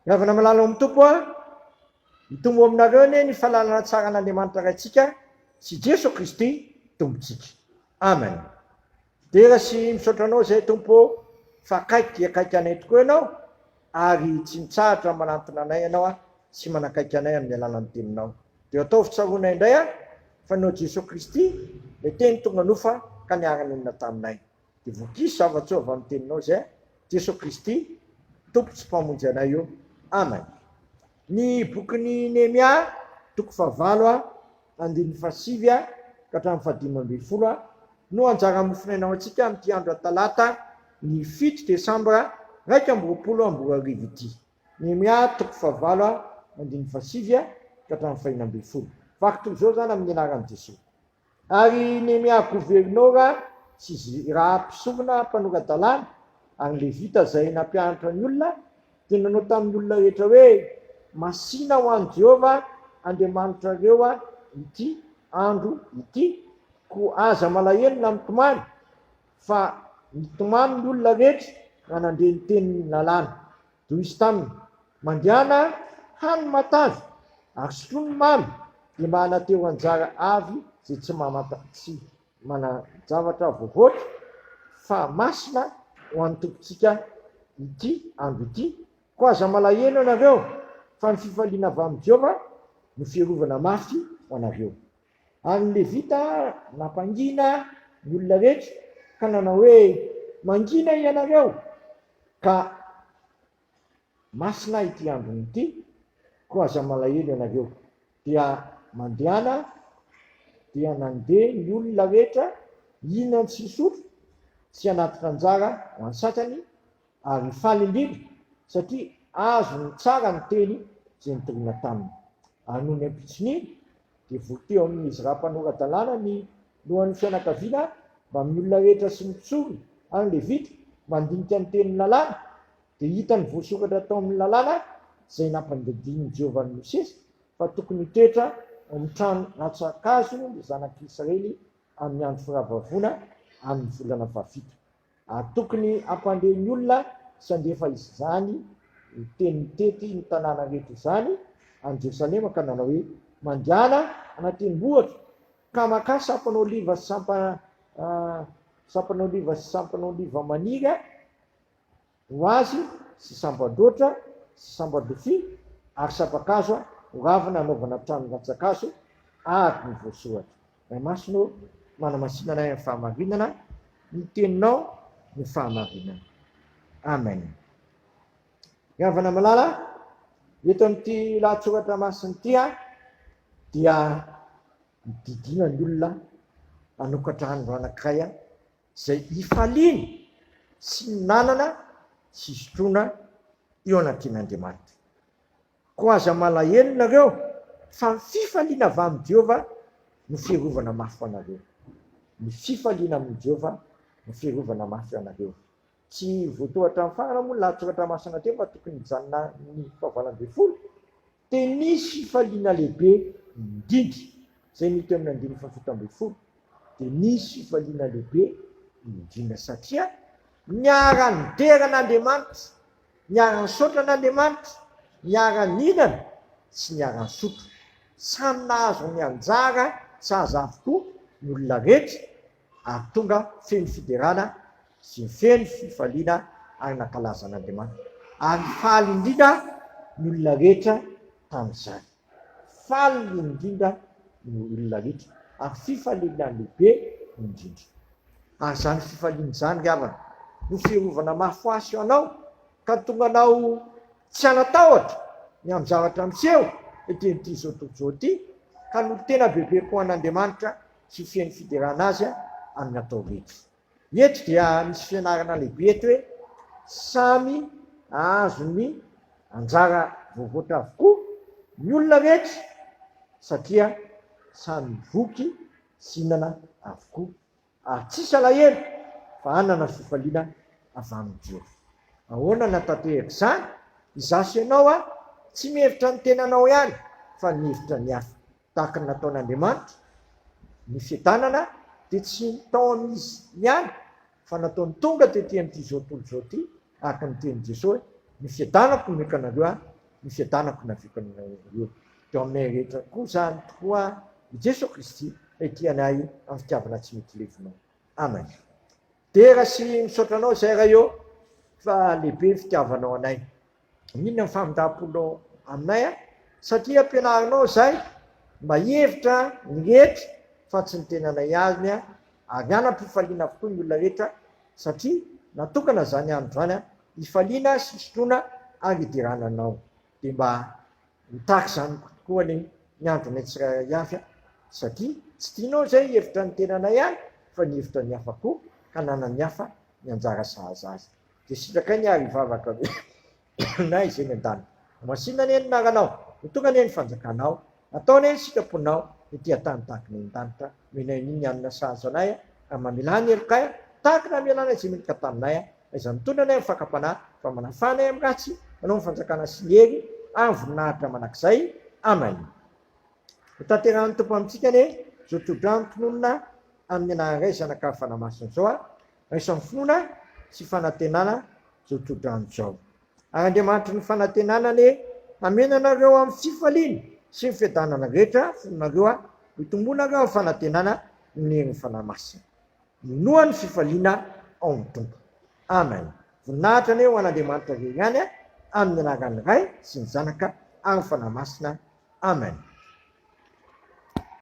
Ry havana malala ao amin'ny Tompo a, hitombo aminareo anie ny fahalalana tsara an'Andriamanitra Raintsika sy Jeso Kristy Tompontsika. Amen. Dera sy misaotra Anao izay Tompo ô, fa akaiky dia akaiky anay tokoa Ianao, ary tsy mitsahatra manantona anay Ianao sy manakaiky anay amin'ny alalan'ny Teninao. Dia ataovy tsaroana indray aho fa noho Jeso Kristy, ilay Teny tonga nofa ka niara-nonina taminay. Dia vokiso zava-tsoa avy amin'ny Teninao izay, Jeso Kristy, Tompo sy Mpamonjy anay io. Amen. Ny bokin'i Nehemia, toko fahavalo, andininy fahasivy ka hatramin'ny fahadimy ambin'ny folo no anjara mofonaina ho antsika amin'ity andro talata ny 7 desambra 2021 ity. Nehemia toko fahavalo andininy fahasivy ka hatramin'ny fahenina ambin'ny folo. Vaky toy izao izany amin'ny anaran'i Jesoa. Ary Nehemia governora sy Zera mpisorona mpanora-dalàna ary ny Levita izay nampianatra ny olona dia nanao tamin'ny olona rehetra hoe, Masìna ho an'i Jehovah Andriamanitrareo ity andro ity, koa aza malahelo na mitomany, fa nitomany ny olona rehetra raha nandre ny tenin'ny lalàna. Dia hoy izy taminy, Mandehana hano matavy, ary sotroy ny mamy, dia mba hanatero anjara avy izay tsy tsy manan-javatra voavoatra, fa masina ho an'ny Tompontsika ity andro ity, koa aza malahelo ianareo, fa ny fifaliana avy amin'i Jehovah no fiarovana mafy ho anareo. Ary ny Levita nampangina ny olona rehetra ka nanao hoe, Mangina ianareo, ka masina ity androny ity, koa aza malahelo ianareo. Dia mandehana, dia nandeha ny olona rehetra hihinana sy hisotro sy hanatitra anjara ho an'ny sasany ary faly indrindra satria azony tsara ny teny izay nitoriana taminy. Ary nony ampitson'iny, dia vory teo amin'i Ezra mpanora-dalàna ny lohan'ny fianakaviana mbamin'ny olona rehetra sy ny mpisorona ary ny Levita mandinika ny tenin'ny lalàna, dia hitany voasoratra tao amin'ny lalàna izay nampandidian'i Jehovah an'i Mosesy fa tokony hitoetra ao amin'ny trano rantsan-kazo ny zanak'Israely amin'ny andro firavoravoana amin'ny volana fahafito. Ary tokony hampandre ny olona sy handefa izany teny mitety ny tanàna rehetra izany any Jerosalema ka nanao hoe, Mandehana any an-tendrombohitra, ka makà sampan'oliva sy sampana sampan'oliva sy sampan'oliva maniry ho azy sy samban-droatra sy samban-drofia ary sampan-kazo ho ravina hanaovana trano rantsan-kazo araka ny voasoratra. Ray Masina ô, manamasina anay amin'ny fahamarinana, ny Teninao no fahamarinana. Amen. Ry havana malala, eto amin'ity lahatsoratra masina ity dia didiana ny olona hanokatra andro anankiray izay hifaliana sy hinanana sy hisotroana eo anatrehan'Andriamanitra. Koa aza malahelo nareo, fa ny fifaliana avy amin'i Jehovah no fiarovana mafy ho anareo. Ny fifaliana amin'i Jehovah no fiarovana mafy ho anareo. Tsy voatoa hatramin'ny farany moa ny lahatsoratra masina teo fa tokony hijanona ny fahavalo ambin'ny folo. Dia nisy fifaliana lehibe indrindra. Izay no hita eo amin'ny andininy fahafito ambin'ny folo. Dia nisy fifaliana lehibe indrindra satria niara-nidera an'Andriamanitra Niara-nisaotra an'Andriamanitra, niara-nihinana sy niara-nisotro. Samy nahazo ny anjara sahaza avokoa ny olona rehetra ary tonga feno fiderana sy feno fifaliana ary nankalaza an'Andriamanitra. Ary faly indrindra ny olona rehetra tamin'izany. Faly indrindra ny olona rehetra ary fifaliana lehibe indrindra. Ary izany fifaliana izany ry havana no fiarovana mafy ho ahy sy ho anao ka tonga anao tsy hanatahotra ny amin'ny zavatra miseho ety amin'ity izao tontolo izao ity ka no tena bebe koa an'Andriamanitra sy feno fiderana Azy amin'ny atao rehetra. Eto dia misy fianarana lehibe eto hoe samy hahazo ny anjara voavoatra avokoa ny olona rehetra satria samy voky sy hinana avokoa ary tsisy alahelo fa hanana fifaliana avy amin'i Jehovah. Ahoana no hatanteraka izany? Izaho sy ianao a, tsy mihevitra ny tenanao ihany fa mihevitra ny hafa. Tahaka ny nataon'Andriamanitra, ny fiadanana dia tsy ny tao amin'izy ihany fa nataony tonga tety amin'ity izao tontolo izao ity araka ny tenin'i Jesoa hoe, ny fiadanako nomeko anareo aho. Ny fiadanako naviko anareo. Dia ao aminay rehetra koa izany tokoa i Jesoa Kristy, Ilay tia anay amin'ny fitiavana tsy mety levona. Amen. Dera sy misaotra anao izay Ray ô fa lehibe ny fitiavanao anay. Inona ny famindram-ponao aminay a? Satria ampianarinao izay mba hihevitra ny rehetra fa tsy ny tenanay ihany a, ary hanam-pifaliana avokoa ny olona rehetra satria natokana izany andro izany hifaliana sy hisotroana ary hiderana anao. Dia mba ho tahaka izany tokoa anie ny andronay tsirairay avy a, satria tsy tianao izay hihevitra ny tenanay ihany fa ny hevitra ny hafa koa ka hananan'ny hafa ny anjara sahaza azy. Dia sitrakay ny ary hivavaka aminay izay any an-danitra. Homasina anie ny anaranao, ho tonga anie ny fanjakanao, atao anie ny sitraponao ety an-tany tahaka ny any an-danitra. Omenay anio ny hanina sahaza anay, ary mamelà ny helokay, tahaka ny namelanay izay meloka taminay, aiza mitondra anay amin'ny fakam-panahy, fa manafaha anay amin'ny ratsy, manao ny fanjakana sy ny hery ary ny voninahitra mandrakizay. Amen. Ho tanterahan'ny Tompo amintsika anie izao tsodrano tononina amin'ny anaran'ny Ray, Zanaka ary Fanahy Masina izao a. Raiso amin'ny finoana sy fanantenana izao tsodrano izao. Ary Andriamanitry ny fanantenana anie hameno anareo amin'ny fifaliana sy ny fiadanana rehetra fonareo a, hitomboanareo amin'ny fanantenana ny herin'ny Fanahy Masina. Minoa ny fifaliana ao amin'ny Tompo. Amen. Voninahitra anie ho an'Andriamanitra irery ihany a, amin'ny anaran'ny Ray sy ny Zanaka ary ny Fanahy Masina. Amen.